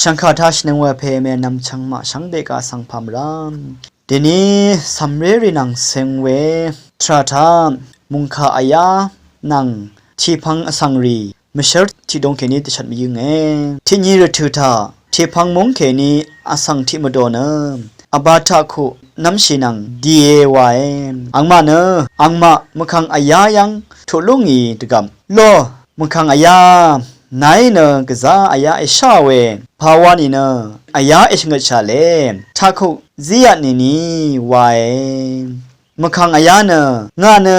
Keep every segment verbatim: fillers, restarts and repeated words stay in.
Shv̀ngkà taq shvnøng wē pè mè nvmchvng maq shvngbe kà svng pà mvrá. Dèní cv̀mré rì nvng ceng we tvrà taq mùngkà vyá nvng tiqpvng vsvng rì mvshv́r tiqdung kèní dvshvt mvyǿnge. Tiqnyi rvtø̀ taq tiqpvng múng kèní vsvng tiq mvdò nø vba taq kuq nv́mshì nvng dìe wae. Angmaq nø angmaq mvkvng vyá yv́ng tuq lú ngì dvgvp lo mvkvng vyá nàí nø gvzá vyá èsháò we pà wa nìnø vyá èshvngøtshà le taq kuq zí yvt nìni wae. Mvkvng vyá nø ngà nø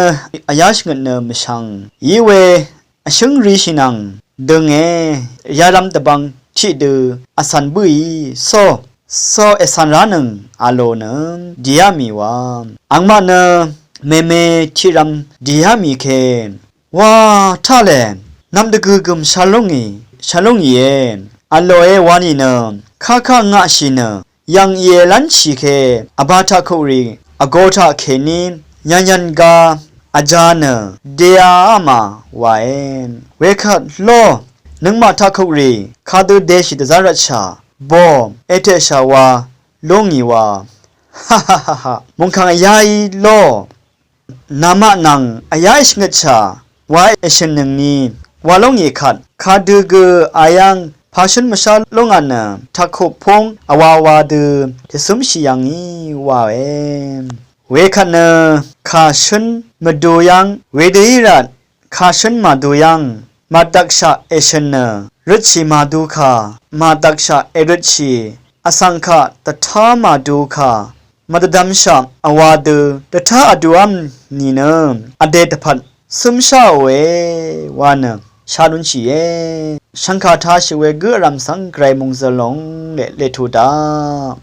vyá shvngøt nø mvshvng í we vshǿng rishì nvng dønge. Yarvm dvbvng tiqdø vcv̀n bǿì so so ècv̀n ránøng a lò nø dìá mì wa. Angmaq nø mème tiqrvm dìá mì ke wa taq lè nvm dvgø gø̀m shvlúngì shvlúngìe. A lòe wa nìnø kakaq ngaqshì nø yv̀ng ìe lv́nshì ke vba taq kuqrì vgō taq kèní yv̀nyv̀n ga vjā nø dèá vmà wae. Wekvt lo nøngmaq taq kuqrì kadø dèshì dvzá rvtshà bò ètèshà wa lú ngì wa. Hahahaha mùngkvng vyá í lo namaq nvng vyá èshvngøtshà wa èshø̀nnøngni wa lú ngì kvt kadø gø vyv̀ng pàshǿn mvshá lú ngà nø taq kuq púng vwawa dø dvcǿmshì yv̀ngí wae. Wekvt nø kàshǿn mvdu yv́ng wedø í rvt kàshǿn màdu yv́ng màdvkshaq èshø̀n nø røtshì màdu kà màdvkshaq èrøtshì vsvng kaq dvtá màdu kà mvdvdvmshaq vwa dø dvtá vduv́m nìnø vdè dvpvt cǿmsháòe wa nø shá lúnshìe. Shv̀ngkà taq shøq we gǿ vrv̀m svng gvray mòngzø̀l lòng leq leq tuq daq